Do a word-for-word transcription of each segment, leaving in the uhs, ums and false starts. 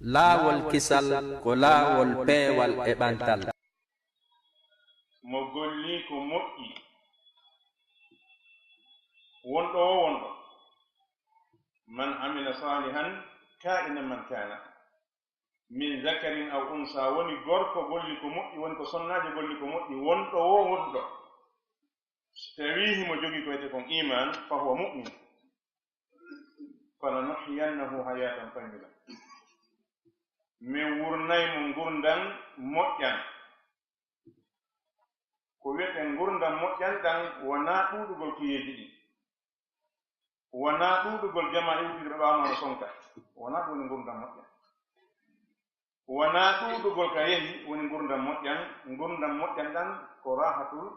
Laawol kisal ko laawol peewal e ɓantal. Mo golli ko moƴƴi, wonɗo o wonɗo. Man amila salihan, ka'inan man kana, min zakarin aw unsa, woni gorko golli ko moƴƴi, woni ko sonnaajo golli ko moƴƴi, wonɗo o wonɗo. So tawii himo jogii ko wiyetee kon iman, fa huwa mu'min. Falanuhyiyannahu hayatan tayyiba. Min wurnay mo ngurndan moƴƴan. Ko wiyetee ngurndan moƴƴan ɗan wonaa ɗuuɗugol kiyeeji ɗin. Wonaa ɗuuɗugol jamaa iwtude ɓe ɓaawo no sonka. Wonaa ɗum woni ngurndan moƴƴan. Wonaa ɗuuɗugol ka yehi woni ngurndan moƴƴan. Ngurndan moƴƴan ɗan ko rahatul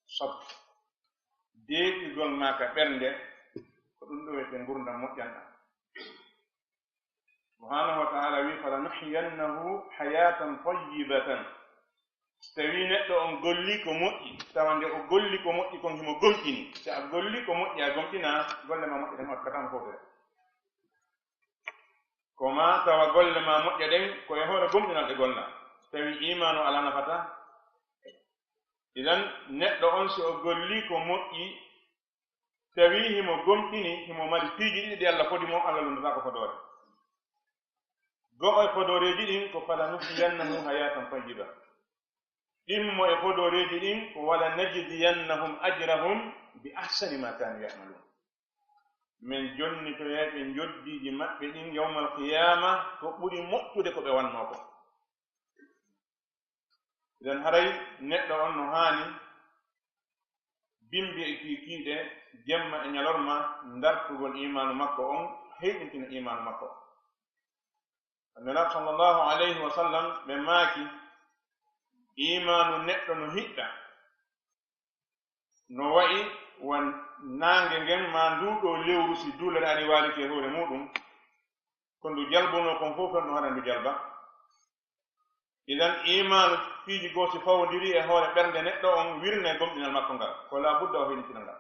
sadr. Deeƴugol maa ka ɓernde, ko ɗum ɗo wiyetee ngurndan moƴƴan ɗan. Subhanahu wa ta'ala wi, "Falanuhyiyannahu hayatan tayyibatan." So tawii neɗɗo on golli ko moƴƴi, tawa nde o golli ko moƴƴi kon himo gomɗini. Si a golli ko moƴƴi a gomɗinaa, golle maa moƴƴe ɗen okkata mo fowtere. Ko maa tawa golle maa moƴƴe ɗen ko e hoore gomɗinal ɗe gollaa. So tawii imaanu alaa nafata, idan neɗɗo on si o golli ko moƴƴi, tawii himo gomɗini, himo mari piiji ɗiɗi ɗi Alla fodi mo, Alla lunndataa ko fodoore. Go'o e fodooreeji ɗin ko, "Falanuhyiyannahu hayatan tayyiba." Ɗimmo e fodooreeji ɗin ko, "Walanajziyannahum ajrahum bi ahsani ma kanu ya'malun." Men jonnitoyay ɓe njoddiiji maɓɓe ɗin yawmal qiyaama ko ɓuri moƴƴude ko ɓe wannoo kon. Idan haray neɗɗo on no haani bimbi e kiikiiɗe, jemma e ñalorma, dartugol imaanu makko on, heyɗintina imaanu makko on. Nulaaɗo sallallahu alayhi wa sallam ɓe maaki, imaanu neɗɗo no hiɗɗa, no wa'i wa naange ngen maa nduu ɗoo lewru, si duulere arii waalike e hoore muuɗum, ko ndu jalbunoo kon fow, fen ɗum haɗa ndu jalba. Idan imaanu piiji goo si fawondirii e hoore ɓernde neɗɗo on, wirnee gomɗinal makko ngal, ko laa budda o heyɗintina ngal.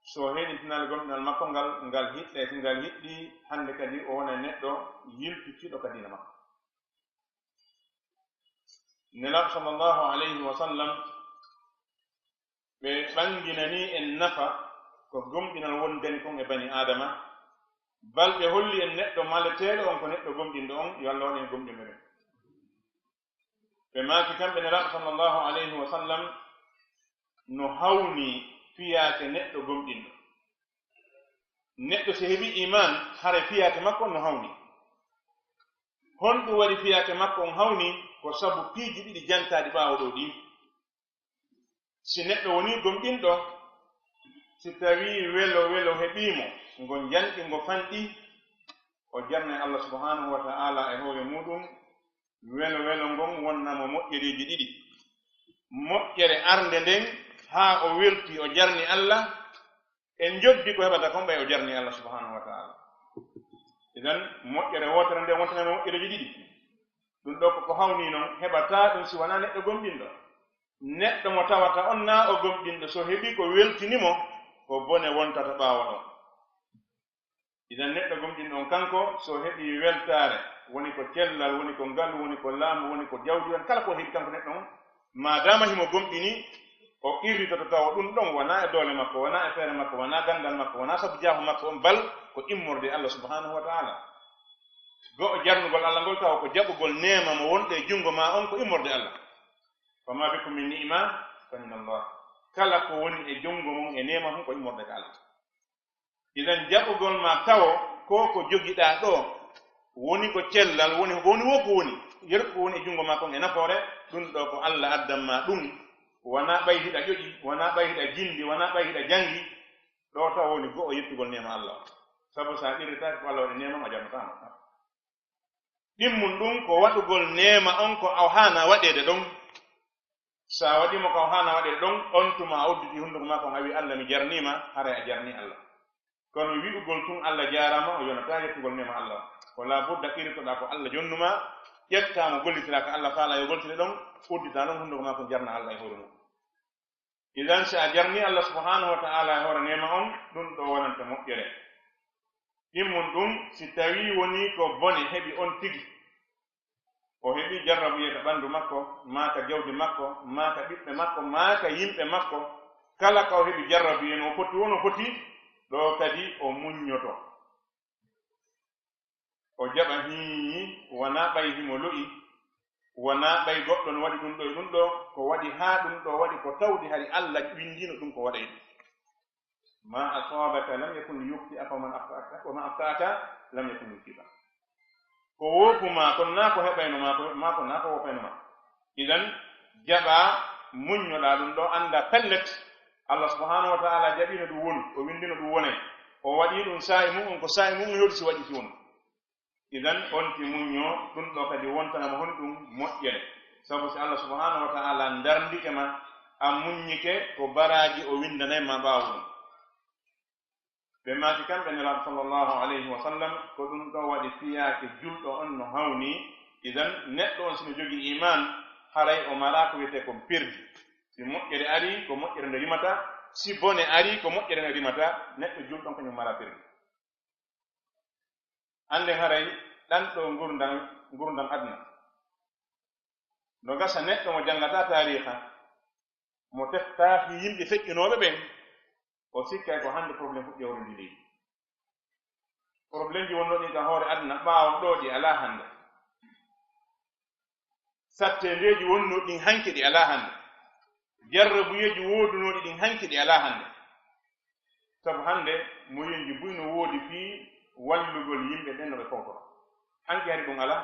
So o heyɗintinaali gomɗinal makko ngal, ngal hiɗɗay. Si ngal hiɗɗii, hannde kadi o wonay neɗɗo yiltitiiɗo ka diina makko. Nelaaɗo sallallahu alayhi wa sallam, ɓe ɓanginanii en nafa ko gomɗinal wondani kon e bani Aadama, bal ɓe holli en neɗɗo maleteeɗo on ko neɗɗo gomɗinɗo on, yo Alla waɗu en gomɗinɓe ɓen. Ɓe maaki kamɓe Nelaaɗo sallallahu alayhi wa sallam no hawnii fiyaake neɗɗo gomɗinɗo. Neɗɗo si heɓii iman, haray fiyaake makko on no hawnii. Honɗum waɗi fiyaake makko on hawnii? Ko sabu piiji ɗiɗi jantaaɗi ɓaawo ɗoo ɗin. Si neɗɗo wonii gomɗinɗo, si tawii welo welo heɓii mo, ngo janɗi, ngo fanɗi, o jarnay Alla subhanahu wa ta'ala e hoore muuɗum, welo welo ngon wonna mo moƴƴereeji ɗiɗi. Moƴƴere arnde nden, haa o weltii, o jarni Alla, e njoddi ko heɓata kon, ɓay o jarni Alla subhanahu wa ta'ala. Idan, moƴƴere wootere nde wontanay mo moƴƴereeji ɗiɗi. Ɗum ɗoo ko ko hawnii non, heɓataa ɗum si wanaa neɗɗo gomɗinɗo. Neɗɗo mo tawata on naa o gomɗinɗo, so heɓii ko weltini mo, ko bone wontata ɓaawo ɗon. Idan, neɗɗo gomɗinɗo on kanko, so heɓii weltaare, woni ko cellal, woni ko ngalu, woni ko laamu, woni ko jawdi, woni kala ko heɓi kanko neɗɗo on, maadaama himo gomɗini, o qirritoto tawa ɗum ɗon wanaa e doole makko, wanaa e feere makko, wanaa ganndal makko, wanaa sabu jaahu makko on, bal ko immorde e Allah subhanahu wa ta'ala. Go'o jarnugol Allah ngol tawa ko jaɓugol neema mo wonɗo e junngo maa on ko immorde Allah. Wa ma bikum min ni'ma fa min Allah. Kala ko woni e junngo mon e neema hon ko immorde ka Allah. Idan jaɓugol ma tawo ko ko jogiɗaa ɗoo woni ko cellal, woni ko woni wo ko woni, yeru ko woni e junngo maa kon e nafoore, ɗum ɗoo ko Allah addan ma ɗum. Wanaa ɓay hiɗa ƴoƴi, wanaa ɓay hiɗa jinndi, wanaa ɓay hiɗa janngi. Ɗoo taw woni go'o yettugol neema Allah on. Sabu so a qirritaaki ko Allah waɗi neema ma, a jarnataama. Ɗimmun ɗum ko waɗugol neema on ko a haana waɗeede ɗon. So a waɗii mo ko a haana waɗeede ɗon, on tuma a udditi hunnduko maa kon a wii, "Allah, mi jarnii ma," haray a jarnii Allah. Kono wi'ugol tun, "Allah jaaraama," o yonataa yettugol neema Allah on. Ko laa budda qirritoɗaa ko Allah jonnu maa, ƴettaa mo gollitiraa ka Allah faalaa yo goltire ɗon, udditaa non hunnduko maa kon jarnaa Allah e hoore mum. Idan, si a jarnii Allah subhanahu wa ta'ala e hoore neema on, ɗum ɗoo wonanta moƴƴere. Ɗimmun ɗum, si tawii wonii ko bone heɓi on tigi, o heɓi jarrabuye ka ɓanndu makko, maa ka jawdi makko, maa ka ɓiɓɓe makko, maa ka yimɓe makko, kala ka o heɓi jarrabuye no foti, wono foti, ɗo kadi o muññoto. O jaɓa hii, wanaa ɓay himo lo'i, wanaa ɓay goɗɗo no waɗi ɗum ɗo e ɗum ɗo, ko waɗi haa ɗum ɗo waɗi ko tawdi hari Alla winndino ɗum ko waɗay ɗum. Ma asabaka lam yakun liyukhti'aka wa man akhta'aka, wa ma akhta'aka lam yakun liyusibak. Ko woopu maa, kon naa ko heɓayno maa, ko maa ko naa ko woopayno maa. Idan, jaɓaa, muññoɗaa ɗum ɗo, anndaa pellet, Allah subhanahu wa ta'ala jaɓino ɗum wonu, o winndino ɗum wonay. O waɗi ɗum saa'i mu'un, ko saa'i mu'un hewti si waɗi si wonu. Idan, on ti muñño, ɗum ɗo kadi wontana mo honɗum moƴƴere. Sabu si Allah subhanahu wa ta'ala ndarndike ma, a muññike, ko baraaji o winndanay ma ɓaawo ɗum. Ɓe maaki kamɓe Nelaaɗo sallallahu alayhi wa sallam, ko ɗum ɗo waɗi fiyaake julɗo on no hawni. Idan, neɗɗo on si no jogii iman, haray o maraa ko wiyetee kon perdi. Si moƴƴere arii, ko moƴƴere nde rimata. Si bone arii, ko moƴƴere nde rimata. Neɗɗo julɗo on kañum maraa perdi. Annden haray ɗan ɗo ngurndan, ngurndan aduna. No gasa neɗɗo mo janngataa taariika, mo teftaaki yimɓe feƴƴunooɓe ɓen, o sikkay ko hannde problème fuɗɗi hawrude leydi. Problèmeji wonnooɗi ka hoore aduna ɓaawo ɗoo ɗi alaa hannde. Satteendeeji wonnooɗi ɗin hanki ɗi alaa hannde. Jarrabuyeeji woodunooɗi ɗin hanki ɗi alaa hannde. Sabu hannde moyenji buy no woodi fii wallugol yimɓe ɓen no ɓe fawtora. Hanki hari ɗum alaa.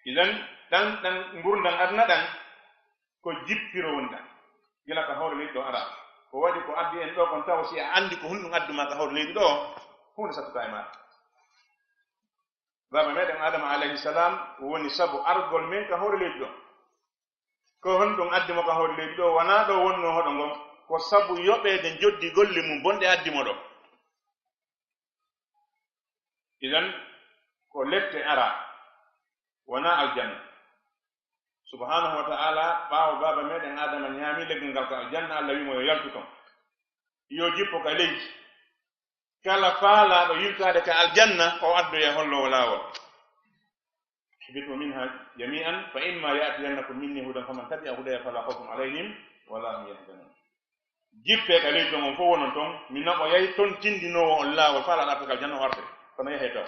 Idan, ɗan, ɗan ngurndan aduna ɗan, ko jippiro woni ɗan. Gila ka hoore leydi ɗo ara. Ko waɗi ko addi en ɗo kon tawa si a anndi ko honɗum addu ma ka hoore leydi ɗo, huunde sattutaa e maaɗa. Baaba meɗen Adama alayhi salam woni sabu argol men ka hoore leydi ɗo. Ko honɗum addi mo ka hoore leydi ɗo? Wanaa ɗo wonnoo hoɗo ngon. Ko sabu yoɓeede njoddi golle mum bonɗe addi mo ɗo. Idan, ko lette ara, wanaa aljanna. Subhanahu wa ta'ala, ɓaawo baaba meɗen Adama ñaami leggal ngal ka aljanna, Allah wi'i mo yo yaltu ton. Yo jippo ka leydi. Kala faalaaɗo yiltaade ka aljanna, o addoya holloowo laawol. Ihbitu minha jami'an, fa imma ya'tiyannakum minni hudan faman tabi'a hudaya fala khawfun alayhim wala hum yahzanun. Jippee ka leydi ton, on fof wonon ton, mi naɓoyay ton tindinoowo on laawol faalaaɗo arde ka aljanna o arde. Kono yahee taw.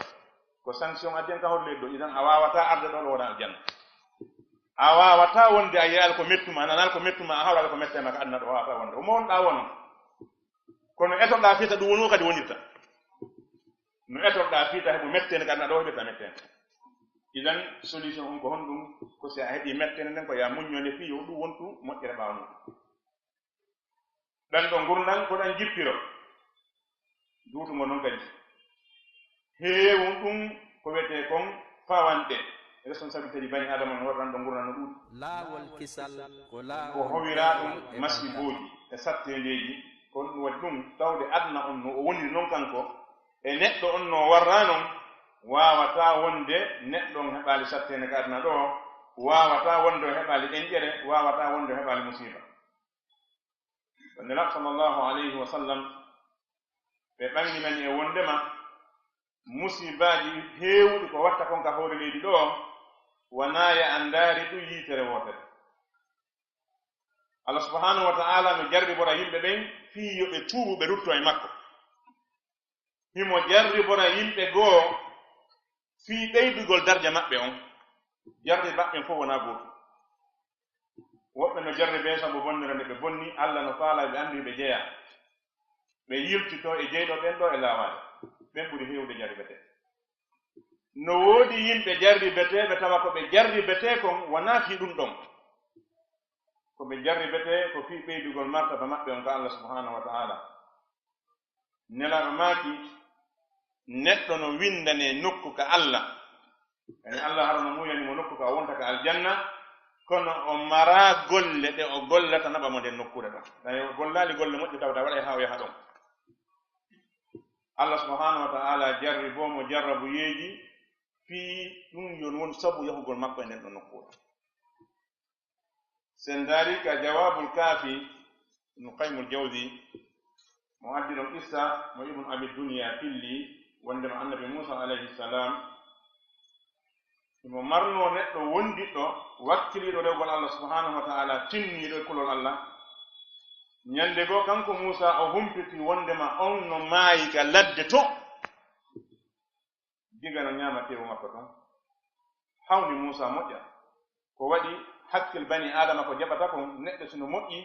Ko sanction addi en ka hoore leydi ɗo, idan a waawataa arde ɗo ɗo wona aljanna. A waawataa wonde a yi'aali ko mettu ma, a nanaali ko mettu ma, a hawraali ko mette ma ka aduna ɗo, a waawataa wonde. Ko mo wonɗaa wonon. Kono etoɗaa fita ɗum woni o kadi wonirta. No etoɗaa fita heɓu metteende ka aduna ɗo heɓirta metteende. Idan solution on ko honɗum? Ko si a heɓi metteende nden ko ya muñño nde fii yo ɗum wontu moƴƴere ɓaawo mum. Ɗan ɗo ngurndan ko ɗan jippiro. Duutungo non kadi. Heewu ɗum ko wiyetee kon fawanɗe. Responsabilité ji bani Adama no wara ɗan ɗo ngurndan no ɗuuɗi. Laawol kisal ko laawol. Ko howira ɗum e masibooji e satteendeeji. Ko ɗum waɗi ɗum tawde aduna on no o woniri non kanko. E neɗɗo on no warra non, waawataa wonde neɗɗo on heɓaali satteende ka aduna ɗo, waawataa wonde o heɓaali ɗenƴere, waawataa wonde o heɓaali musiiba. Ko Nelaaɗo sallallahu alayhi wa sallam, ɓe ɓanginani e wondema musiibaaji heewuɗi ko watta kon ka hoore leydi ɗo, wanaa ya a ndaari ɗum yiitere wootere. Allah subhanahu wa ta'ala no jarribora yimɓe ɓen fii yo ɓe tuubu, ɓe rutto e makko. Himo jarribora yimɓe goo fii ɓeydugol darja maɓɓe on. Jarriba ɓen fof wonaa gootum. Woɓɓe no jarribee sabu bonnere nde ɓe bonni, Allah no faalaa, ɓe anndi ɓe jeyaa. Ɓe yiltitoo e jeyɗo ɓen ɗo e laawaade. Ɓen ɓuri heewde jarribetee. No woodi yimɓe jarribeteeɓe tawa ko ɓe jarribetee kon wonaa fii ɗum ɗon. Ko ɓe jarribetee ko fii ɓeydugol martaba maɓɓe on ka Allah subhanahu wa ta'ala. Nelaaɗo maaki, neɗɗo no winndanee nokku ka Allah. Yani Allah hara no muuyani mo nokku ka o wonta ka aljanna, kono o maraa golle ɗe o gollata naɓa mo nden nokkuure ɗon. Tawi o gollaali golle moƴƴe tawata waɗay haa o yaha ɗon. Allah subhanahu wa ta'ala jarriboo mo jarrabuyeeji fii ɗum yo won sabu yahugol makko e nden ɗon nokkuure. Sen ndaari ka Jawaabul Kaafi, Ibnu Qayyimul Jawzi, mo addi ɗon qissa mo Ibnu Abi Dunya filli, Wondema annabi Muusa alayhi salam, himo marnoo neɗɗo wondiɗɗo, wakkiliiɗo rewgol Allah subhanahu wa ta'ala, tinniiɗo e kulol Allah. Ñande goo, kanko Muusa, o humpiti wondema on no maayi ka ladde to. Diga no ñaama teewu makko ton, hawni Muusa moƴƴa. Ko waɗi hakkil bani Aadama ko jaɓata kon, neɗɗo si no moƴƴi,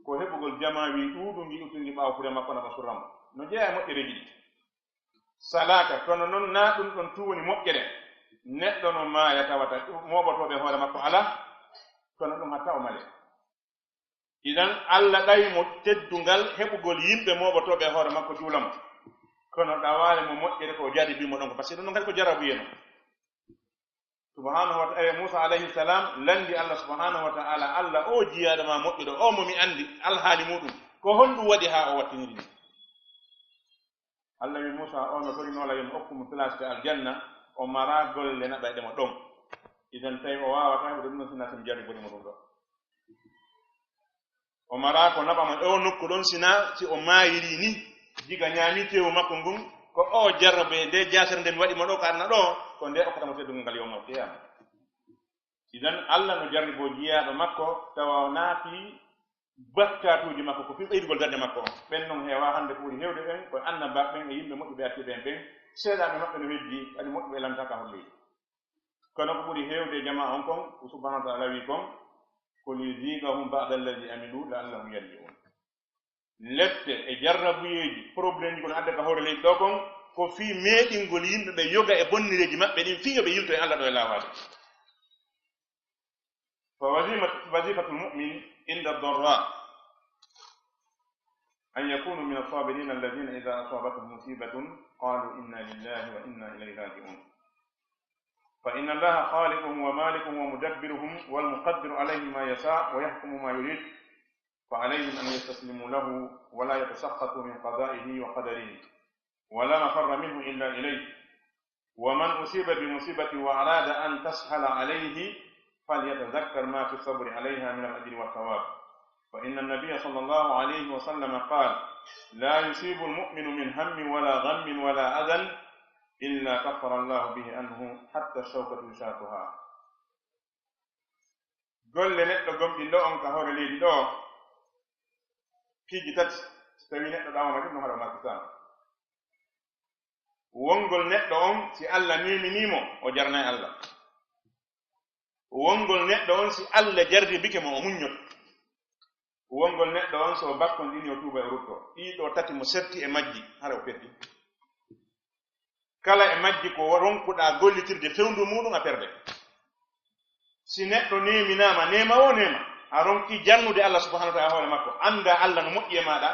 ko heɓugol jamaawi ɗuuɗungi, utungi ɓaawo fure makko na ɓa surra mo. No jeyaa e moƴƴereeji ɗi. Salaaka, kono non naa ɗum ɗon tun woni moƴƴere. Neɗɗo no maaya tawata mooɓotooɓe hoore makko alaa, kono ɗum hatta o malee. Idan, Allah ɗawi mo teddungal heɓugol yimɓe mooɓotooɓe e hoore makko juula mo. Kono ɗawaali mo moƴƴere ko o jarribii mo ɗon ko, parce que ɗum ɗon kadi ko jarrabuyee non. Subhanahu wa ta'ala, Muusa alayhi salam lanndi Allah subhanahu wa ta'ala, Allah, o jiyaaɗo ma moƴƴuɗo, o mo mi anndi alhaali muɗum, ko honɗum waɗi haa o wattiniri ni? Allah wi Muusa, o no torinoo la yo mi okku mo place ka aljanna, o maraa golle naɓayɗe mo ɗon. Idan tawi o waawataa heɓude ɗum ɗon, sinaa si mi jarribori mo ɗum ɗon. O maraa ko naɓa mo e o nokku ɗon, sinaa si o maayirii ni, diga ñaamii teewu makko ngun, ko o jarrabee nde jaasere nde mi waɗi mo ɗo ka aduna ɗo, ko nde okkata mo teddungal ngal yawmal qiyama. Idan, Allah no jarriboo jiyaaɗo makko, tawa o naati bakkatuuji makko, ko fii ɓeydugol darja makko on. Ɓen non heewaa hannde, ko ɓuri heewde ɓen, ko annabaaɓe ɓen e yimɓe moƴƴuɓe artiiɓe ɓen ɓen, seeɗaaɓe maɓɓe no heddi, kadi moƴƴuɓe lantaaka holloyde. Kono ko ɓuri heewde e jamaa on kon, ko subhanahu wa ta'ala wi kon, ko liyuziqahum ba'da allazi amilu la'allahum yarji'un. Lette e jarrabuyeeji, problèmeji ko no adda ka hoore leydi ɗo kon, ko fii meeɗingol yimɓe ɓe yoga e bonnireeji maɓɓe ɗin, fii yo ɓe yilto e Allah ɗo e laawaade. Fa wazima-, wazifatul mu'min inda darra an yakunu min as-sabirin alladhina idha asabathum musibatun qalu inna lillahi wa inna ilayhi raji'un. Fa inna Allaha khaliquhum wa malikuhum wa mudabbiruhum wal muqaddiru alayhim ma yasha wa yahkumu ma yurid. Fa alayhim an yastaslimu lahu wa la yatasakhatu min qada'ihi wa qadarihi, wa la mafarra minhu illa ilayh. Wa man usiba bi musibatin wa arada an tashala alayhi, falyatadhakkar ma fi sabri alayha min al-ajri wa thawab. Fa inna an-nabiyya sallallahu alayhi wa sallam qala, la yusibu al-mu'minu min hammin wa la ghammin wa la adhan illa kaffara Allahu bihi anhu hatta ash-shawkatu yushakuha. Golle neɗɗo gomɗinɗo on ka hoore leydi ɗo, piiji tati, so tawi neɗɗo ɗawama ɗum, no haɗa markisaama. Wongol neɗɗo on, si Allah neeminii mo, o jarnay Allah. Wongol neɗɗo on, si Allah jarribike mo, o muññoto. Wongol neɗɗo on, so o bakkondirii, o tuuba, o rutto. Ɗii ɗoo tati mo serti e majji, hara o perdi. Kala e majji ko ronkuɗaa gollitirde fewndu muɗum, a perde. Si neɗɗo neeminaama, neema o neema, a ronki jarnude Allah subhanahu wa ta'ala hoore makko, annda Allah no moƴƴi e maaɗa,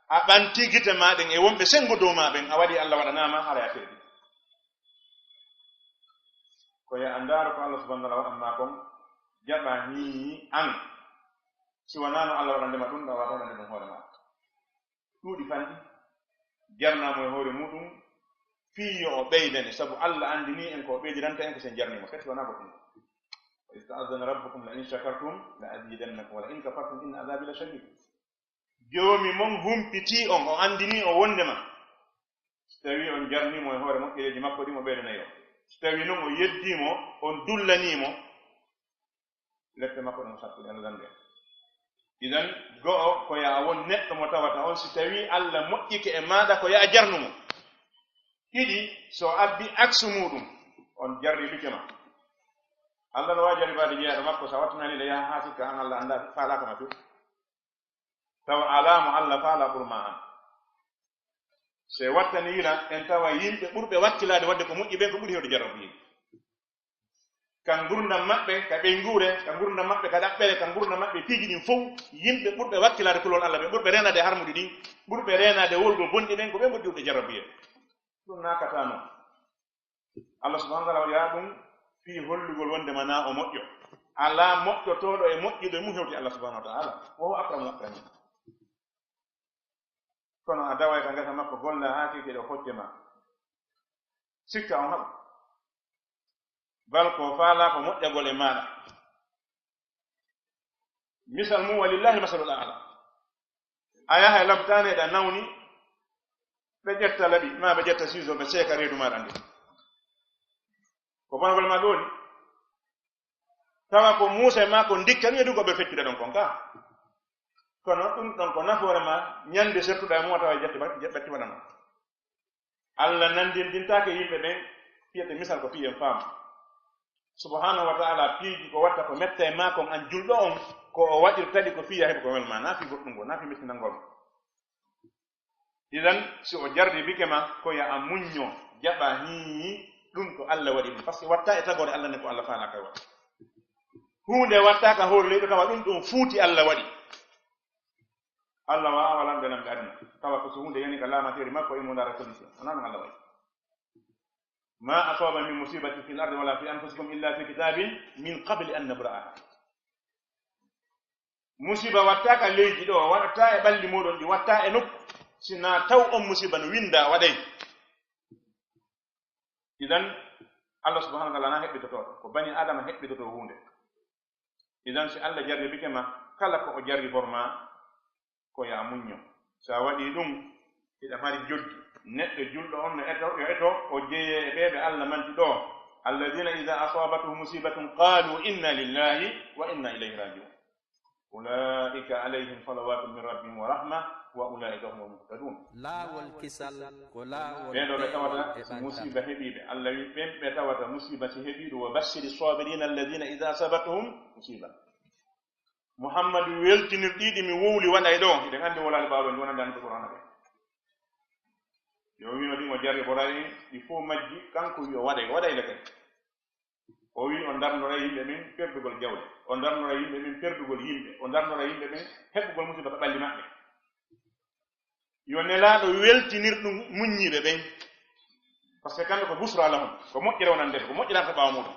a ɓanti gite maa ɗen e wonɓe senngo dow maa ɓen, a waɗi Allah waɗanaama, haray a perdi. Ko ya a ndaara ko Allah subhanahu wa ta'ala waɗan maa kon, jaɓa hii an. Si wanaano Allah waɗande ma ɗum, ɗa waɗa waɗande ɗum hoore maa. Ɗuuɗi fanɗi, jarnaa mo e hoore muɗum, fii yo o ɓeydane, sabu Allah anndinii en ko o ɓeydiranta en ko si en jarnii mo, kadi wonaa goɗɗum. Wa iz ta'azzana rabbukum la in shakartum la azidannakum wa la in kafartum inna azabi la shadid. Joomi mon humpitii on, o anndinii on wonndema, si tawii on jarnii mo e hoore moƴƴereeji makko ɗin, o ɓeydanay on. Si tawii non o yeddii mo, on dullanii mo, lepte makko ɗen o sattude, Allah dande. Idan, go'o, ko ya a won neɗɗo mo tawata on, si tawii Allah moƴƴike e maaɗa, ko ya a jarnu mo. Ɗiɗi, so addi aksu muɗum, on jarribike ma. Allah no waawi jarribaade jeyaaɗo makko, so a wattanaali le yaha haa sikka an Allah anndaa, faalaaka ma few. Tawa alaa mo Allah faalaa ɓur ma an. Se wattani yila en tawa yimɓe ɓurɓe wakkilaade waɗde ko moƴƴi ɓen ko ɓuri heewde jarrabu yimɓe. Ka ngurndan maɓɓe, ka ɓeynguure, ka ngurndan maɓɓe, ka ɗaɓɓere, ka ngurndan maɓɓe, piiji ɗin fow, yimɓe ɓurɓe wakkilaade kulol Allah ɓen, ɓurɓe reenaade e harmude ɗin, ɓurɓe reenaade e wowlugol bonɗi ɓen, ko ɓen ɓuri ɓurɓe jarrabu yimɓe. Ɗum naakata non. Allah subhanahu wa ta'ala waɗi ɗum fii hollugol wonde ma na o moƴƴo. Alaa moƴƴotooɗo e moƴƴude mum hewti Allah subhanahu wa ta'ala. Wa huwa akramul akramin. Kono a daway ka ngesa makko, golla haa kiikiiɗe o hocce ma. Sikka on haɓa. Bal ko faalaa ko moƴƴagol e maaɗa. Misal mum, walillahi masalul a'la. A yahay labtaane ɗa nawni, Ɓe ƴetta laɓi, maa ɓe ƴetta siiso, ɓe seeka reedu maaɗa ndu. Ko bonagol maɓɓe woni. Tawa ko Muusa e maa ko ndikka ɗum e ɗum ko ɓe feccude ɗon kon ka. Kono ɗum ɗon ko nafoore ma, ñande sertuɗa e mum a tawa ƴetti wa-, ƴetti waɗa ma. Allah nandindintaake yimɓe ɓen, fiyete misal ko fii en faamu. Subhanahu wa ta'ala piiji ko watta ko metta e maa kon an julɗo on, ko o waɗirta ɗi ko fii a heɓa ko welma, naa fii goɗɗum goo, naa fii mettinangol ma. Idan, si o jarribike ma, ko ya a muñño, jaɓa, hii, ɗum ko Allah waɗi ɗum. Parce que watta e tagoore Allah ne ko Allah faala kay waɗa. Huunde watta ka hoore leyɗo tawa ɗum ɗum fuuti Allah waɗi. Allah wa awalan ɓe lamɓe aduna. Tawa ko so huunde yani ka laamateeri makko e mo ndaara solution. Wonaa ɗum Allah waɗi. Ma asaba min musibatin fil ardi wala fi anfusikum illa fi kitabin min qabli an nabra'aha. Musiba watta ka leydi ɗo, waɗata e ɓalli muɗum ɗi, watta e nokku, si na taw on musiba no winda waɗay. Idan, Allah subhanahu wa ta'ala na heɓɓitoto, ko bani Adama heɓɓitoto huunde. Idan, si Allah jarribike ma, kala ko o jarribor ma, ko ya muñño. Sa waɗi ɗum, hiɗa mari joddi. Neɗɗo julɗo on no eto, yo eto, o jeye e ɓe ɓe Allah manti ɗo. Alladhina idha asabatuhum musibatun qalu inna lillahi wa inna ilayhi raji'un. Ulaika alayhim salawatun min rabbihim wa rahma wa ulaika humul muhtadun. Laawol kisal ko laawol Ɓen ɗo ɓe tawata ɓeynguɗo e si ɓantal. Musiba heɓiɓe. Allah wi ɓen ɓe tawata musiba si heɓiɗo, wa bashiri sabirina alladhina idha asabatuhum musiba. Muhammadu weltinir ɗiɗi mi wowli waɗay ɗo. Hiɗen anndi wolaali ɓaaɗo ndi wonande anndi Qur'aana ɓe. Yo wino ɗi mo jarri boray ɗi fof majji kanko wi o waɗay, waɗay le kadi. O wi o darnoray yimɓe ɓen perdugol jawle, o darnoray yimɓe ɓen perdugol yimɓe, o darnoray yimɓe ɓen heɓugol musiba ka ɓalli maɓɓe. Yo Nelaaɗo weltinir ɗum muññiiɓe ɓen. Parce que kamɓe ko busra lahum, ko moƴƴere wonande ɓe, ko moƴƴere arata ɓaawo muɗum.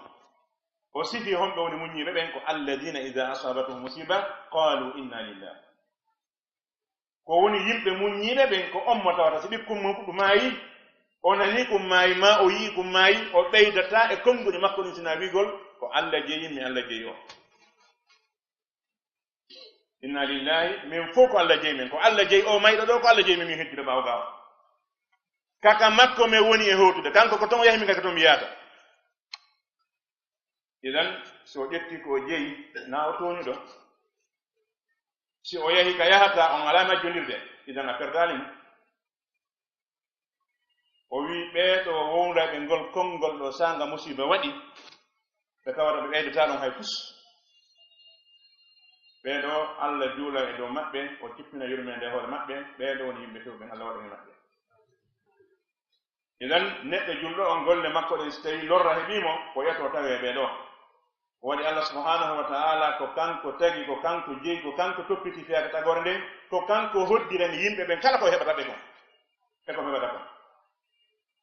O sifi honɓe woni muññiiɓe ɓen, ko alladina ida asabatuhum musiba qalu inna lillah. Ko woni yimɓe muññiiɓe ɓen, ko on mo tawata si ɓikkun mum ɗum maayi, o nani kun maayi, ma o yii kun maayi, o ɓeydata e konnguɗi makko ɗin sina wiigol, ko Allah jeyi mi, Allah jeyi on. Inna lillahi, min fof ko Allah jeyi min, ko Allah jeyi o mayɗo ɗo, ko Allah jeyi min, min heddude ɓaawo gaawa. Kaka makko min woni e hootude, kanko ko ton o yahi, min kadi ko ton mi yahata. Idan, si o ƴetti ko o jeyi, na o tooñuɗo. Si o yahi ka yahata, on alaa majjondirde, idan a perdaali mo. O wi ɓee ɗo wowlayɓe ngol konngol ɗo saanga musiba waɗi, ɓe tawata ɓe ɓeydata ɗon hay fus. Ɓee ɗo Allah juula e dow maɓɓe, o jippina yurmeende e hoore maɓɓe, ɓee ɗo woni yimɓe fewɓe, Allah waɗa e maɓɓe. Idan, neɗɗo julɗo on golle makko ɗen, si tawi lorra heɓii mo, ko yeto tawee ɓee ɗo. Ko waɗi Allah subhanahu wa ta'ala, ko kanko tagi, ko kanko jeyi, ko kanko toppiti fiyaka tagore nden, ko kanko hoddirani yimɓe ɓen kala ko heɓata ɓe kon. E ko heɓata kon.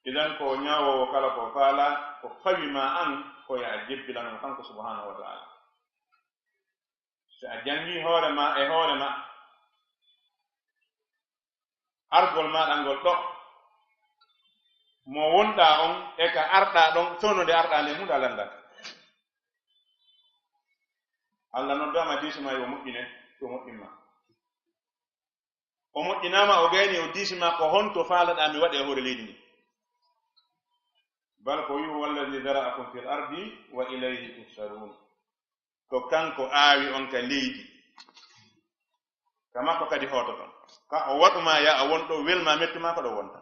Idan, ko ñaawoowo kala ko faala, ko fawi ma an, ko ya a jebbilano mo kanko subhanahu wa ta'ala. Si a jangi hoore ma e hoore ma, argol maɗa ngol ɗo, mo wonɗa on e ka arɗa ɗon, fewno nde arɗa nden, hunde a lanndaaka. Allah noddaama diiso ma yo moƴƴine, yo moƴƴin ma. O moƴƴinaama, o gayni, o diisi ma ko honto faalaɗa mi waɗe e hoore leydi ndi. Bal ko wi, "Huwa alladhi dhara'akum fil ardi wa ilayhi tuhsharun." Ko kanko aawi on ka leydi. Ka makko kadi hoototon. Ka o waɗu ma ya a won ɗo, wel ma mettu ma ko ɗo wonta.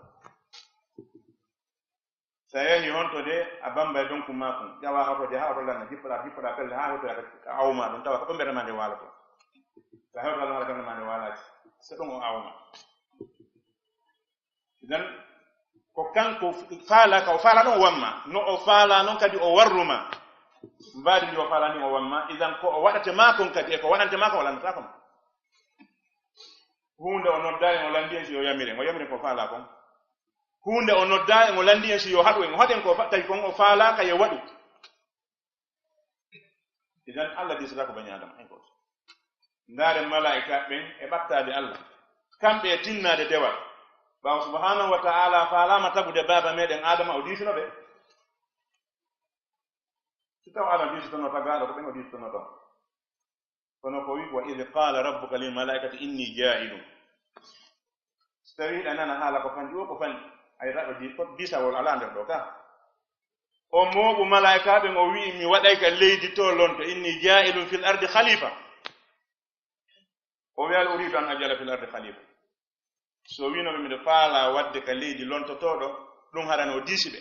Sa yehi honto de, a bambay donkun ma kun. Ƴawa oto de, haa oto lanna, jippoɗa, jippoɗa pelle, haa hotoya ka awma ɗon, tawa ko ɗon ɓernde ma nde waaloto. Sa hewta Allah ɓernde ma nde waalaaki. So ɗum o awma. Idan, ko kanko faala, ka o faala ɗon o wamma. No o faala non kadi o warruma. Mbaadi ndi o faala ndi o wamma. Idan, ko o waɗate ma kon kadi, e ko waɗante ma kon o lanndata kon. Huunde o noddaali, o lanndi en si yo yamire, o yamire ko faala kon. Huunde o noddaali, o lanndi en si yo haɗu en, o haɗen ko fa-, tawi kon o faalaaka yo waɗu. Idan, Allah diisata ko bani Adama, hay gooto. Ndaaren malaa'ika ɓen e ɓattaade Allah. Kamɓe e tinnaade dewal. Ɓaawo subhanahu wa ta'ala faalaama tagude baaba meɗen Adama, o diisino ɓe. Si taw Adama diisitono tagaaɗo, ko ɓen o diisitono ɗon. Kono ko wi, "Wa idh qala rabbuka lil malaikati inni ja'ilun." So tawii hiɗa nana haala ko fanɗi o, ko fanɗi. Ay, raɗo di-, ko disawol alaa nder ɗo ka. O mooɓu malaa'ikaaɓe, o wi'i, "Mi waɗay ka leydi to lonto, inni jaa'ilun fil ardi khalifa." O wi'a, "Uridu an aj'ala fil ardi khalifa." So wi'no ɓe, "Miɗo faala waɗde ka leydi lontotooɗo," ɗum harano o diisi ɓe.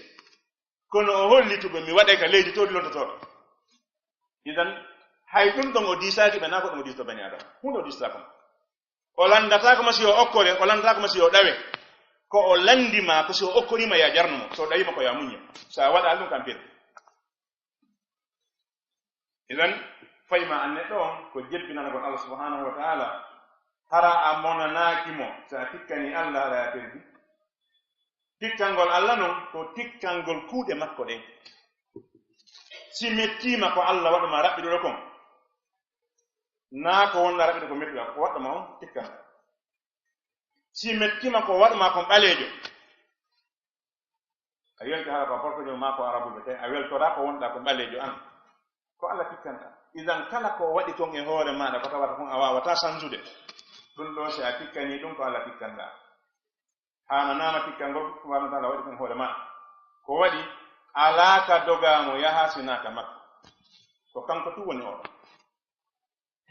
Kono o hollitu ɓe, "Mi waɗay ka leydi to lontotooɗo." Idan, hay ɗum ɗon o diisaaki ɓe, naa ko ɗum o diisto bani Adama. Huunde o diistaako mo. O lanndataako mo si o okkore, o lanndataako mo si o ɗawe. Ko o lanndi ma, ko si o okkori ma, ya jarnu mo. So o ɗawi ma ko ya muñño. So a waɗa ɗum kam pir. Idan, fay ma an neɗɗo on, ko jebbinanagol Allah subhanahu wa ta'ala. Hara a monanaaki mo, so a tikkani Allah, hara a perdi. Tikkangol Allah non, ko tikkangol kuuɗe makko ɗen. Si mettiima ko Allah waɗu ma raɓɓiɗuɗo kon, naa ko wonɗa raɓɓiɗo ko mettuɗa, ko waɗɗo ma on tikkan. Si mettiima ko waɗu ma kon ɓaleejo, a yewti hara ko a porkojo maa ko arabujo, tawi a weltoraa ko wonɗa ko ɓaleejo an. Ko Allah tikkanɗa. Idan kala ko o waɗi kon e hoore maaɗa ko tawata kon a waawataa sansude. Ɗum ɗo si a tikkanii ɗum ko Allah tikkanɗa. Haananaama tikkangol ko subhanahu wa ta'ala waɗi kon hoore maaɗa. Ko waɗi alaa ka dogaa mo yaha si naa ka makko. Ko kanko tun woni oɗo.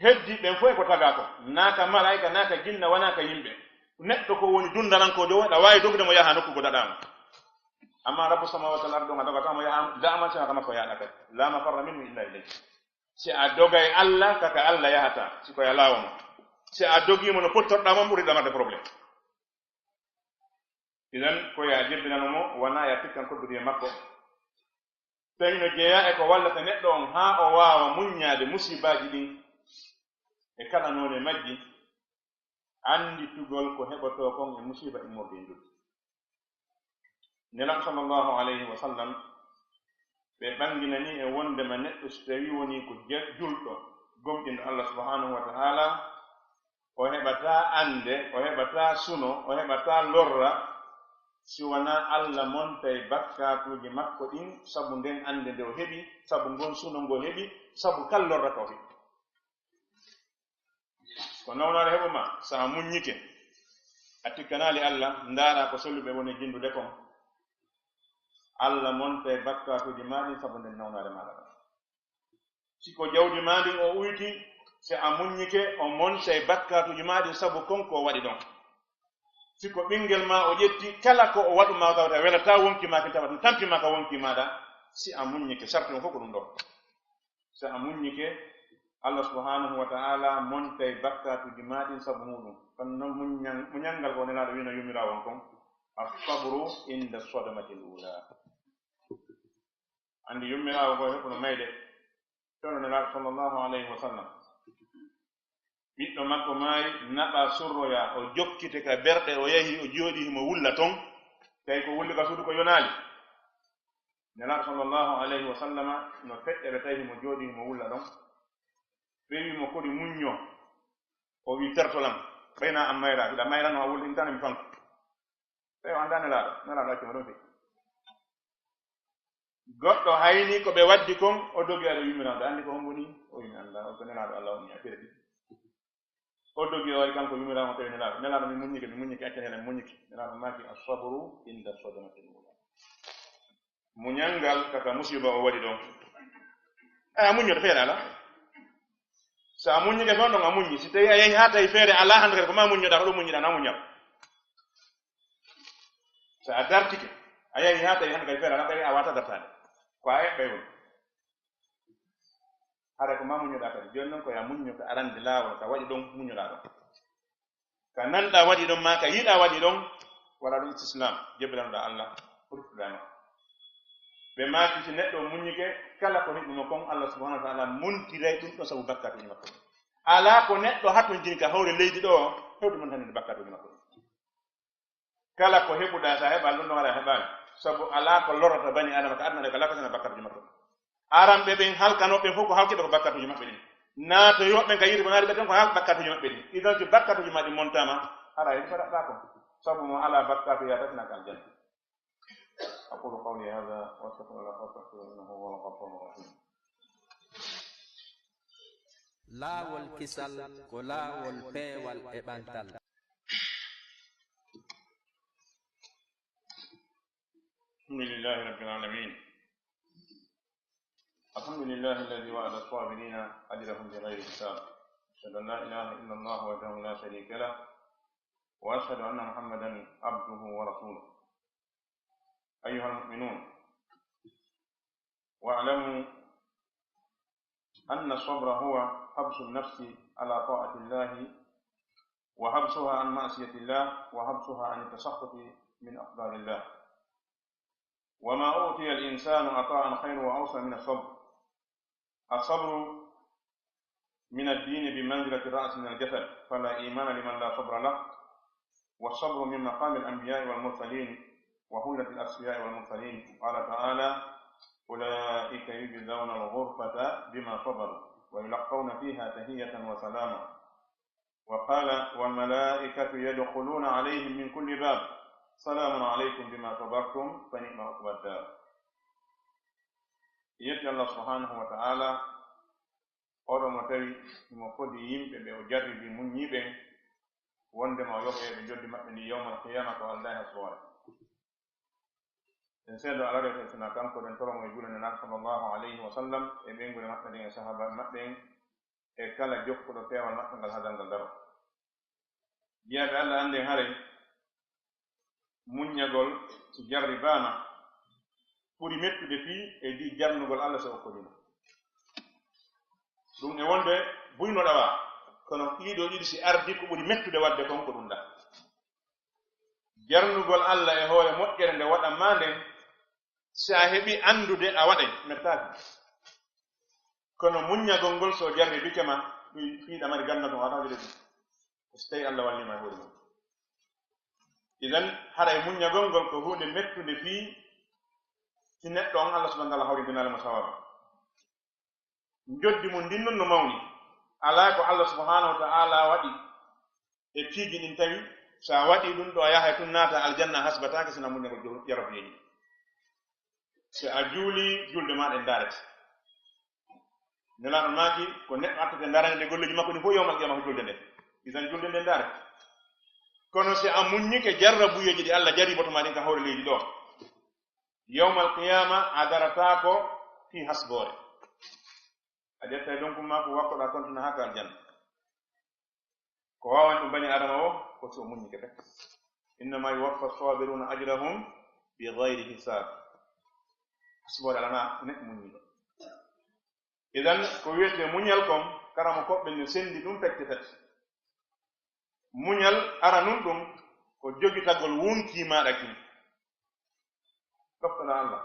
Heddi ɓen fof e ko tagaa ko. Naa ka malaa'ika, naa ka jinna, wanaa ka yimɓe. Neɗɗo ko woni dundanankoojo, waɗa waawi dogude mo yaha nokku ko daɗaama. Amma Rabbu samawati wal ardi on a dogataa mo yaha daaman si naa ka makko yahaɗa kadi. La mafarra minhu illa ilayh. Si a dogay Allah, ka ka Allah yahata, si ko ya laawo mo. Si a dogii mo no pottorɗaa mo, ɓuri ɗamarde problème. Idan, ko ya jebbinano mo, wanaa ya tikkan kodduɗi e makko. Tawi no jeyaa e ko wallata neɗɗo on haa o waawa muññaade musiibaaji ɗin e kala noone majji, annditugol ko heɓotoo kon e musiiba immorde e njoɓdi. Nelaaɗo sallallahu alayhi wa sallam, ɓe ɓanginanii en wonndema neɗɗo so tawii wonii ko je-, julɗo, gomɗinɗo Allah subhanahu wa ta'ala, o heɓataa annde, o heɓataa suno, o heɓataa lorra, si wanaa Allah montay bakkaatuuji makko ɗin, sabu nden annde nde o heɓi, sabu ngon suno ngo heɓi, sabu kal lorra ka o heɓi. Ko nawnaare heɓu ma, so a muññike, a tikkanaali Allah, ndaara ko selluɓe woni jinndude kon. Allah montay bakkaatuuji maa ɗin sabu nden nawnaare maaɗa ɗon. Si ko jawdi maa ndin o uyti, si a muññike, o montay bakkaatuuji maa ɗin sabu kon ko o waɗi ɗon. Si ko ɓinngel maa o ƴetti, kala ko o waɗu ma tawata welataa wonki maa kin, tawa ɗum tampi ma ka wonki maaɗa, si a muññike, sarti on fof ko ɗum ɗo. Si a muññike, Allah subhanahu wa ta'ala montay bakkaatuuji maa ɗin sabu muɗum. Kono noon muññan-, muñanngal ko Nelaaɗo wi'no yummiraawo on kon, "As-sabru inda sodamatil ula." Anndi yummiraawo ko heɓuno mayde. Kono Nelaaɗo sallallahu alayhi wa sallam, ɓiɗɗo makko maayi, naɓa surroya, o jokkite ka berɗe, o yahi, o jooɗi himo wulla ton. Tawi ko wulli ka suudu ko yonaali. Nelaaɗo sallallahu alayhi wa sallama no feƴƴa ɓe, tawi himo jooɗi, himo wulla ɗon. Ɓe wi mo, "Kodi muñño?" O wi, "Tertolam, ɓayna an mayra, hiɗa mayra no a wulli, intana mi fanko." Tawi o anndaa Nelaaɗo, Nelaaɗo acci mo ɗon feƴƴi. Goɗɗo hayni ko ɓe waddi kon, o dogi ari yummiraaɗo, anndi ko hombo ni? O wi, "Mi anndaa, o ko Nelaaɗo Allah woni, a perdi." O dogi o wari kanko yummiraaɗo, tawi Nelaaɗo, "Nelaaɗo, mi muññike, mi muññike, acca Nelaaɗo, mi muññike." Nelaaɗo maaki, "As-sabru inda sodamatil ula." Muñal ngal kaka musiba o waɗi ɗon. Ay, a muññoto feere alaa. So a muññike ɗon ɗon a muññi. Si tawi a yehi haa tawi feere alaa hannde kadi ko ma muññoɗaa, ko ɗum muññiɗaa, na muñal. So a dartike, a yehi haa tawi hannde kadi feere alaa, ɓay a waata dartaade. Ko a eɓɓay woni. Hara ko ma muññoɗaa kadi. Jooni noon ko ya muñño ka arande laawol, ka waɗi ɗon muññoɗaa ɗon. Ka nanɗaa waɗi ɗon, maa ka yiɗaa waɗi ɗon, waɗa ɗum istislam, jebbilanoɗaa Allah, ruttuɗaa makko. Ɓe maaki, si neɗɗo muññike, kala ko heɓi mo kon, Allah subhanahu wa ta'ala montiray ɗum ɗon sabu bakkaatuuji makko. Alaa ko neɗɗo hatonjini ka hoore leydi ɗo, hewde montaninde bakkaatuuji makko. Kala ko heɓuɗaa, so a heɓaali ɗum ɗon, hara a heɓaali. Sabu alaa ko lorrata bani Aadama ka aduna ɗo, ka laakara, si wanaa bakkaatuuji maɓɓe. Aranɓe ɓen halkanooɓe ɓen fof ko halkiɓe ko bakkaatuuji maɓɓe ɗin. Naatoyooɓe ɓen ka yiite ko naati ɓe ton ko hal-, bakkaatuuji maɓɓe ɗin. Idan, si bakkaatuuji maa ɗin montaama, hara a heɓi ko ɗaɓɓaa kon. Sabu mo alaa bakkaatu yahataa si wanaa ka aljanna. أقول قولي هذا وأستغفر الله فاستغفروه إنه هو الغفور الرحيم. Laawol kisal ko laawol peewal e ɓantal. الحمد لله رب العالمين. الحمد لله الذي وعد الصابرين أجرهم بغير حساب. أشهد أن لا إله إلا الله وحده لا شريك له، وأشهد أن محمدا عبده ورسوله. أيها المؤمنون، واعلموا أن الصبر هو حبس النفس على طاعة الله، وحبسها عن معصية الله، وحبسها عن التسخط من أقدار الله. وما أعطي الإنسان عطاء خير وأوسع من الصبر. الصبر من الدين بمنزلة الرأس من الجسد، فلا إيمان لمن لا صبر له، والصبر من مقام الأنبياء والمرسلين، وهلة الأصفياء والمرسلين. قال تعالى: أولئك يجزون الغرفة بما صبروا، ويلقون فيها تحية وسلاما. وقال: والملائكة يدخلون عليهم من كل باب، سلام عليكم بما صبرتم، فنعم عقبى الدار. Yetti Allah subhanahu wa ta'ala, oɗo mo tawi himo fodi yimɓe ɓe o jarribi muññi ɓen, wonde ma o yoɓe ɓe joddi maɓɓe ndi yawmal qiyama ko aldaa e hasboore. En seedo alare ko suna kanko, den toro mo e juulde Nulaaɗo sallallahu alayhi wa sallam, e ɓeynguure maɓɓe ɗen, e sahaba maɓɓe en, e kala jokkuɗo peewal maɓɓe ngal haa darngal daro. Jiyaaɓe Allah, annden haray muññagol, si jarribaama, ɓuri mettude fii e di jarnugol Allah so okkodima. Ɗum e wonde buyno ɗawa, kono ɗiɗo ɗiɗi si ardi, ko ɓuri mettude wadde kon ko ɗum ɗa. Jarnugol Allah e hoore moƴƴere nde waɗan maa nden, si a heɓi anndude, a waɗay, mettaaki. Kono muññagol ngol, so jarribike ma, fii, fii ɗa mari ganndal, ɗum wata wide ɗum. So tawi Allah walliima e hoore mum. Idan, haray muññagol ngol ko huunde mettunde fii si neɗɗo on Allah subhanahu wa ta'ala hawrindinaali mo sawaaba. Njoddi mum ndin non no mawni. Alaa ko Allah subhanahu wa ta'ala waɗi e piiji ɗin tawi, so a waɗi ɗum ɗo, a yahay tun naata aljanna, a hasbataake sina muññagol jo-, jarabiyeeji. Si a juuli, julde maa ɗen ndaarete. Nelaaɗo maaki, ko neɗɗo attete ndaarande nde golleeji makko ɗin fof yawmal qiyama ko julde nde. Idan julde nde ndaarete. Kono si a muññike jarrabuyeeji ɗi Allah jarriboto maa ɗin ka hoore leydi ɗo, yawmal qiyama a darataako fii hasboore. A ƴetta e donkun maa ko wakkoɗaa kon tun haa ka aljanna. Ko waawan ɗum bani Aadama o, ko si o muññike ɓe. Innama yuwaffa sabiruna ajrahum bi gayri hisab. Hasboore alanaa neɗɗo muññiɗo. Idan, ko wiyetee muñal kon, karamokooɓe no senndi ɗum pecce tati. Muñal aranun ɗum, ko jogitagol wonkii maaɗa kin. Ɗoftoɗaa Allah.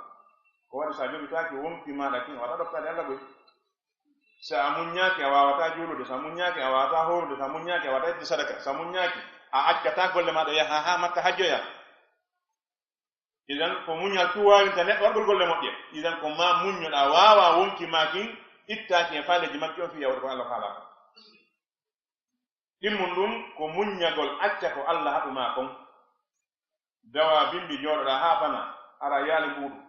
Ko waɗi, so a jogitaaki wonkii maaɗa kin, a waɗa ɗoftaade Allah goy. So a muññaaki, a waawataa juulude. So a muññaaki, a waawataa hoorude. So a muññaaki, a waawataa ittude sadaka. So a muññaaki, a accataa golle maaɗa, yaha haa Makka hajjoya. Idan, ko muñal tun waawinta neɗɗo waɗgol golle moƴƴe. Idan, ko maa muññoɗaa, waawaa wonkii maa kin ittaaki e faaleeji makki on fii yawude ko Allah faalaa kon. Ɗimmun ɗum ko muññagol, acca ko Allah haɗu maa kon. Dawaa bimbi, jooɗoɗaa haa fana, ara yaali mbuuɗu.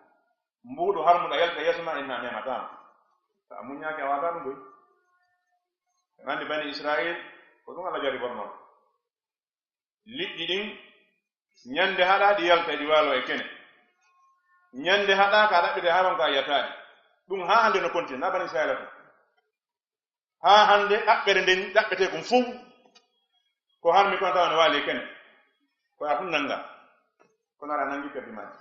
Mbuuɗu harmuɗo yalta yeeso maa, inna memataa ma. So a muññaaki, a waawataa ɗum koy. Aɗa anndi bani Israayil, ko ɗum Allah jarribornoo. Liƴƴi ɗin, ñande haɗaa ɗi yalta, ɗi waaloo e kene. Ñande haɗaa ka ɗaɓɓitee haa ronka yiyataa ɗi. Ɗum haa hannde no kontinaa bani Israayila tun. Haa hannde ɗaɓɓere nden ɗaɓɓetee kon fow, ko harmi kon tawa no waali e kene. Ko a tun nannga. Kono aɗa nanngi perdi maaji.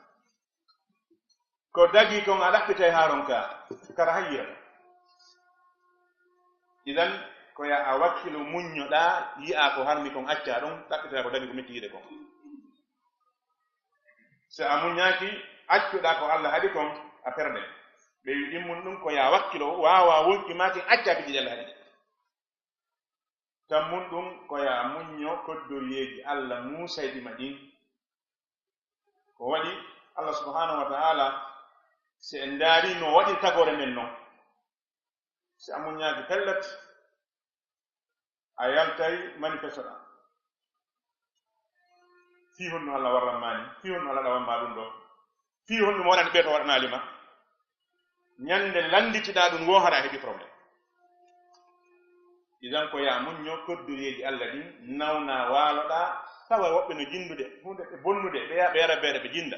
Ko dagii kon a ɗaɓɓitay haa ronka, kara hayyira. Idan, ko ya a wakkilo muññoɗaa, yi'aa ko harmi kon, accaa ɗum, ɗaɓɓitata ko dagii ko metti yi'ude kon. So a muññaaki, accuɗaa ko Allah haɗi kon, a perde. Ɓe wi ɗimmun ɗum ko ya wakkilo, waawaa wonkii maa kin, accaa piiji ɗi Allah haɗi. Tammun ɗum ko ya muñño koddoriyeeji Allah muusayɗi ma ɗin. Ko waɗi Allah subhanahu wa ta'ala, si en ndaari no waɗi tagoore nden non, si a muññaaki pellet, a yaltay manifesto ɗaa. Fii honno Allah warran maa ni? Fii honno Allah ɗawan maa ɗum ɗo? Fii honno mo waɗani ɓee to waɗanaali ma? Ñande lannditiɗaa ɗum woo, hara a heɓi problème. Idan ko ya muñño koddoriyeeji Allah ɗin, nawnaa, waaloɗaa, tawa woɓɓe no jinndude, huunde ɓe bonnude, ɓe ya-, ɓe yara beere, ɓe jinnda.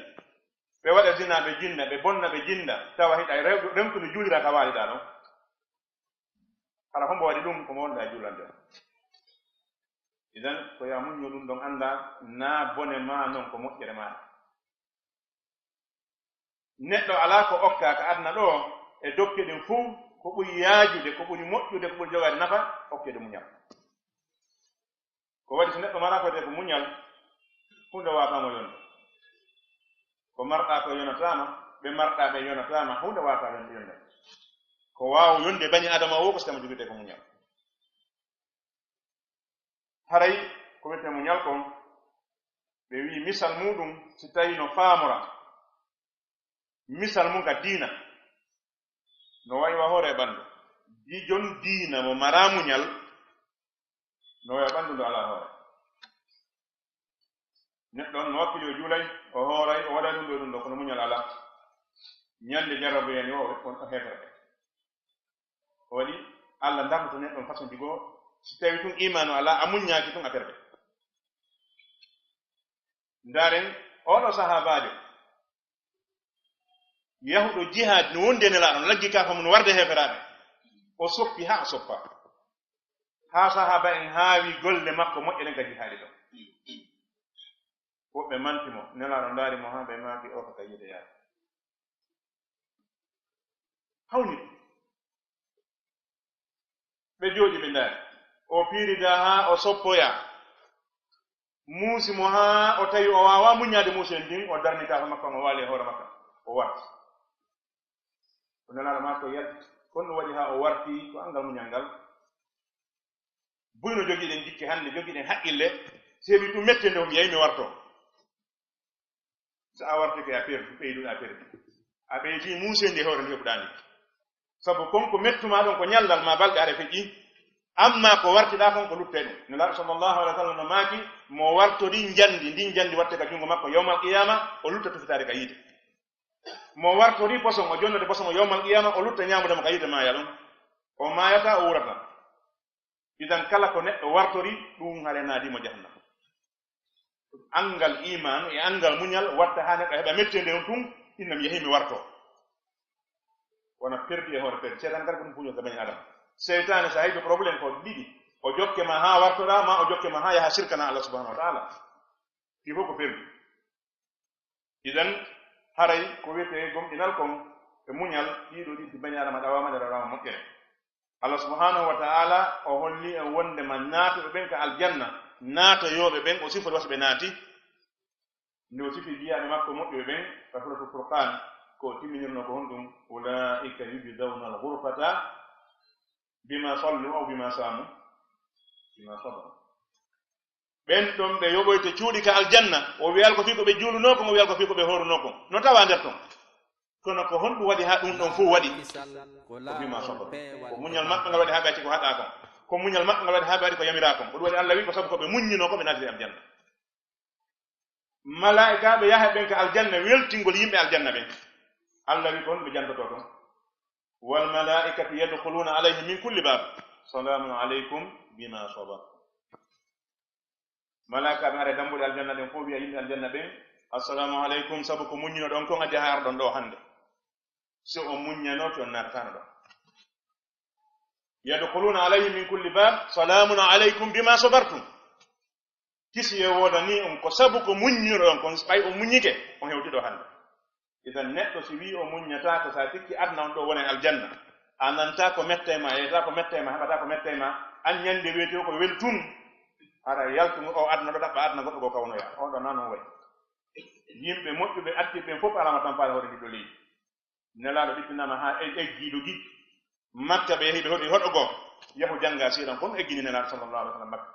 ɓe waɗa zina, ɓe jinna, ɓe bonna, ɓe jinda, tawa hiɗa rew-, remtude juulira ka waaliɗa ɗon. Hara hombo waɗi ɗum? Ko mo wonɗa e juulande on. Idan, ko ya muñño ɗum ɗon, annda na bone ma non, ko moƴƴere ma. Neɗɗo alaa ko okka ka aduna ɗo e dokke ɗin fuu, ko ɓuri yaajude, ko ɓuri moƴƴude, ko ɓuri jogaade nafa, okkede muñal. Ko waɗi so neɗɗo mara ko wiyetee ko muñal, huunde waawata mo yonde. Ko marɗa ko yonataama, ɓe marɗa ɓe yonataama, huunde waawata yonde, yonde. Ko waaw yonde bani Adama o ko so tawii mo jogitee ko muñal. Haray ko wiyetee muñal kon, ɓe wi'i misal muuɗum, si tawii no faamora, misal mum ka diina, no wayi wa hoore e ɓanndu. Di jon diina mo maraa muñal, no wayi wa ɓanndu ndu alaa hoore. Neɗɗo on no wakkili, o juulay, o hooray, o waɗay ɗum ɗo, ɗum ɗo, kono muñal alaa. Ñande jarrabu yani o, on o heefere. Ko waɗi Allah darnoto neɗɗo on façon ji goo, si tawi tun imaanu alaa, a muññaaki tun, a perde. Ndaaren, oɗo sahaabaajo yahuɗo jihaad no wondi e Nelaaɗo, laggi kaafa mum no warde heeferaaɓe. O soppi haa o soppa. Haa sahaaba en haawi golle makko moƴƴe ɗen ka jihaadi ɗon. Woɓɓe manti mo, Nelaaɗo ndaari mo haa ɓe maaki, "O ko ka yiite yaade." Hawni ɓe jooɗi, ɓe ndaari. O piirida haa o soppoya. Muusi mo haa o tawi o waawaa muññaade muusi en ndin, o darni kaafa makko, o waali e hoore makko, o warti. O Nelaaɗo maaki ko yalti. Kon ɗum waɗi haa o warti, ko anngal muñal ngal. Buy no jogiɗen jikke hannde, jogiɗen haqqille, seeɗi ɗum mette nde o wi'ay mi warto. So a wartike a perdi, ɓeyduɗa perdi. A ɓeydi muusi en ndi e hoore nde heɓuɗaa ndi. Sabu kon ko mettumaa ɗon ko ñallal ma balɗe hare feƴƴi. Amma ko wartiɗaa kon ko lutte ɗum. Nelaaɗo sallallahu alaihi wa sallam no maaki, mo wartori njandi, ndin njandi watte ka junngo makko yawmal qiyaama, o lutta tufitaade ka yiite. Mo wartori poson, o jonnode poson o yawmal qiyaama, o lutta ñaamude mo ka yiite maayal on. O maayata, o wuurata. Idan kala ko neɗɗo wartori, ɗum hare naadi mo jahannama. Anngal imaanu e anngal muñal watta haa neɗɗo heɓa metteende on tun, inna mi yahii mi warto. Wona perdi e hoore perdi. Seytaane kala ko ɗum puñol ka bani Adama. Seytaane so a heɓi problème ko ɗiɗi. O jokke ma haa wartoɗaa, ma o jokke ma haa yaha sirkana Allah subhanahu wa ta'ala. Ɗi fof ko perdi. Idan, haray ko wiyetee gomɗinal kon e muñal, ɗiɗo ɗiɗi bani Adama ɗawaama nder ɗawaama moƴƴere. Allah subhanahu wa ta'ala o holli en wonde ma naatuɓe ɓen ka aljanna, naatoyooɓe ɓen, o sifori wasa ɓe naati. Nde o sifi jiyaaɓe makko moƴƴuɓe ɓen, ka Suratul Furqan, ko timminirno ko honɗum? "Ulaa'ika yujzawna al-ghurfata bima sallu aw bima samu, bima sabaru." Ɓen ɗon ɓe yoɓoyte cuuɗi ka aljanna, o wi'al ko fii ko ɓe juulunoo kon, o wi'al ko fii ko ɓe hoorunoo kon. No tawa nder ton. Kono ko honɗum waɗi haa ɗum ɗon fof waɗi? Ko bima sabaru. Ko muñal maɓɓe ngal waɗi haa ɓe acci ko haɗaa kon. Ko muñal maɓɓe ngal waɗi haa ɓe waɗi ko yamiraa kon. Ko ɗum waɗi Allah wi'i ko sabu ko ɓe muññinoo ko ɓe naatiri aljanna. Malaa'ikaaɓe yaha ɓen ka aljanna weltingol yimɓe aljanna ɓen. Allah wi'i ko honɗum ɓe jantotoo ton? "Wal malaa'ikatu yadkhuluna alayhim min kulli bab. Salamun alaykum bima sabartum." Malaa'ikaaɓe ara e dambuɗe aljanna ɗen fof wi'a yimɓe aljanna ɓen, "Assalamu alaykum, sabu ko muññinoɗon kon addi haa arɗon ɗo hannde. Si on muññanooki on naatataano ɗo." "Yadkhuluna alayhim min kulli bab, salamun alaykum bima sabartum." Kisiyee woodanii on ko sabu ko muññinoɗon kon, ɓay on muññike, on hewti ɗo hannde. Idan neɗɗo si wi'i o muññataako, sa sikki aduna on ɗo wona e aljanna, a nanta ko metta e ma, a yeyata ko metta e ma, heɓata ko metta e ma, an ñande weeti o ko weltun, hara yaltungo o aduna ɗo ɗaɓɓa aduna goɗɗo goo kawnoya. On ɗo na non wayi. Yimɓe moƴƴuɓe attiɓe ɓen fof alama tampaare hoore ndi ɗo leydi. Nelaaɗo ɓittinaama haa e-, eggi ɗo gi. Makka ɓe yehi ɓe hoɗi hoɗo goo. Yahu jannga siira kon eggini Nelaaɗo sallallahu alaihi wa sallam Makka.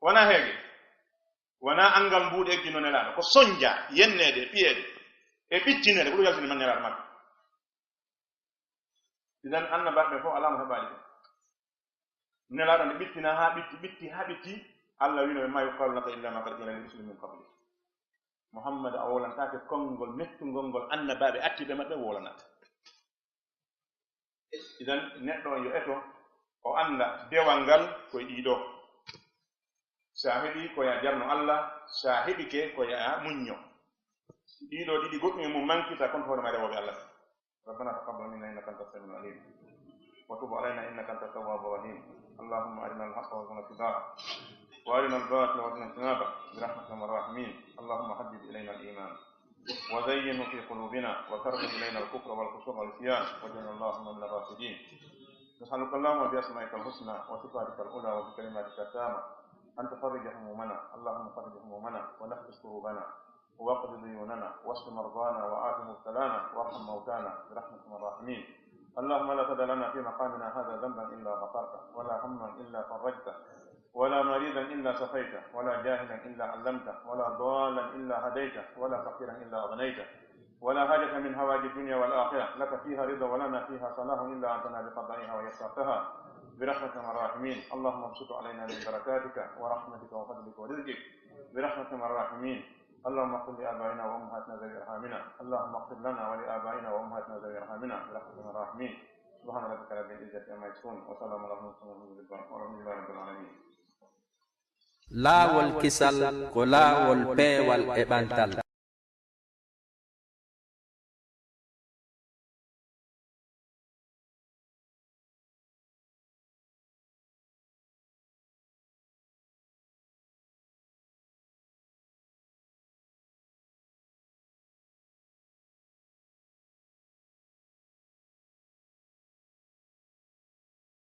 Wonaa heege, wonaa anngal mbuuɗi egginoo Nelaaɗo, ko sonja, yenneede, piyeede, e ɓiccineede, ko ɗum yaltini man Nelaaɗo Makka. Idan, annabaaɓe ɓe fof alaa mo heɓaali ɓe. Nelaaɗo nde ɓittinaa haa ɓitti, ɓitti haa ɓitti, Allah wiino ɓe, "Ma yuqalu laka illa ma qad qila li rusuli min qabli." Muhammad, a wowlantaake konngol mettungol ngol annabaaɓe attiiɓe maɓɓe wowlanata. Idan, neɗɗo on yo eto, o annda dewal ngal ko e ɗiɗo. Sa heɓi ko ya jarno Allah, sa heɓike ko ya muñño. Si ɗiɗo ɗiɗi goɗɗum e mum mankita, kon hoore ma rewooɓe Allah. ربنا تقبل منا إنك أنت السميع العليم وتب علينا إنك أنت التواب الرحيم. اللهم أرنا الحق وارزقنا اتباعه وأرنا الباطل وارزقنا اجتنابه برحمتك يا أرحم الراحمين. اللهم حبب إلينا الإيمان وزينه في قلوبنا وكره إلينا الكفر والفسوق والعصيان واجعلنا اللهم من الراشدين. نسألك اللهم بأسمائك الحسنى وصفاتك العلى وبكلماتك التامة أن تفرج همومنا. اللهم فرج همومنا ونفس كروبنا واقض ديوننا واشف مرضانا وعاف مبتلانا وارحم موتانا برحمتك يا أرحم الراحمين. اللهم لا تدع لنا في مقامنا هذا ذنبا إلا غفرته ولا هما إلا فرجته ولا مريضا إلا شفيته ولا جاهلا إلا علمته ولا ضالا إلا هديته ولا فقيرا إلا أغنيته ولا حاجة من حوائج الدنيا والآخرة لك فيها رضا ولنا فيها صلاح إلا أنتنا بقضائها ويسرتها برحمتك يا أرحم الراحمين. اللهم ابسط علينا من بركاتك ورحمتك وفضلك ورزقك برحمتك يا أرحم الراحمين. اللهم اغفر لآبائنا وأمهاتنا ذوي أرحامنا. اللهم اغفر لنا ولآبائنا وأمهاتنا ذوي أرحامنا برحمتك يا أرحم الراحمين. سبحان ربك رب العزة عما يصفون وسلام على المرسلين والحمد لله رب العالمين. Laawol kisal ko laawol peewal e ɓantal.